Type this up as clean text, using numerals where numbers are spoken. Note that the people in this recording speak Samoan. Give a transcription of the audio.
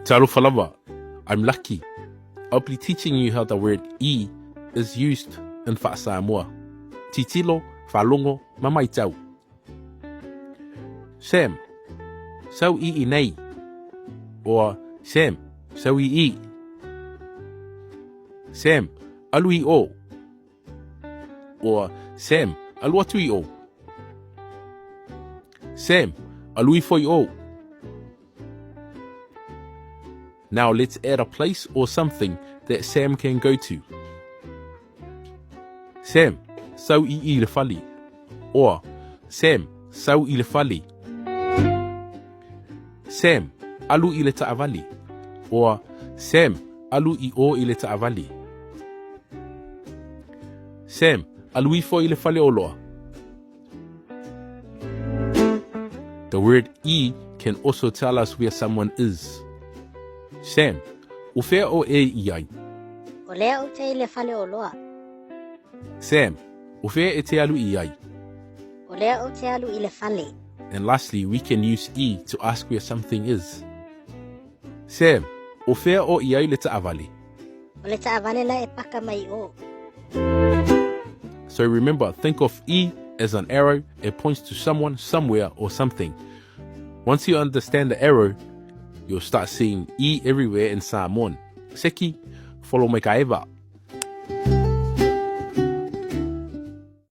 Talofa lava, I'm lucky. I'll be teaching you how the word i is used in Fa'asamoa. Titilo, faalogo, ma maitau. Sam, sau i inei. Or Sam, sau i i. Sam, alu i o. Or Sam, alu atu i o. Sam, alu ifo i o. Now let's add a place or something that Sam can go to. Sam, sau i i le fale. Or Sam, sau i le fale. Sam, alu i le taavale. Or Sam, alu i o i le taavale. Sam, alu ifo i le faleoloa. The word i can also tell us where someone is. Sam, o fea o e i ai? O lea ou te i le faleoloa. Sam, o fea e te alu i ai? O lea ou te alu i le fale. And lastly, we can use i to ask where something is. Sam, o fea o i ai le taavale? O le taavale la e paka mai o. So remember, think of i as an arrow. It points to someone, somewhere, or something. Once you understand the arrow, you'll start seeing i everywhere in Samoan. Seki, follow me kaeva.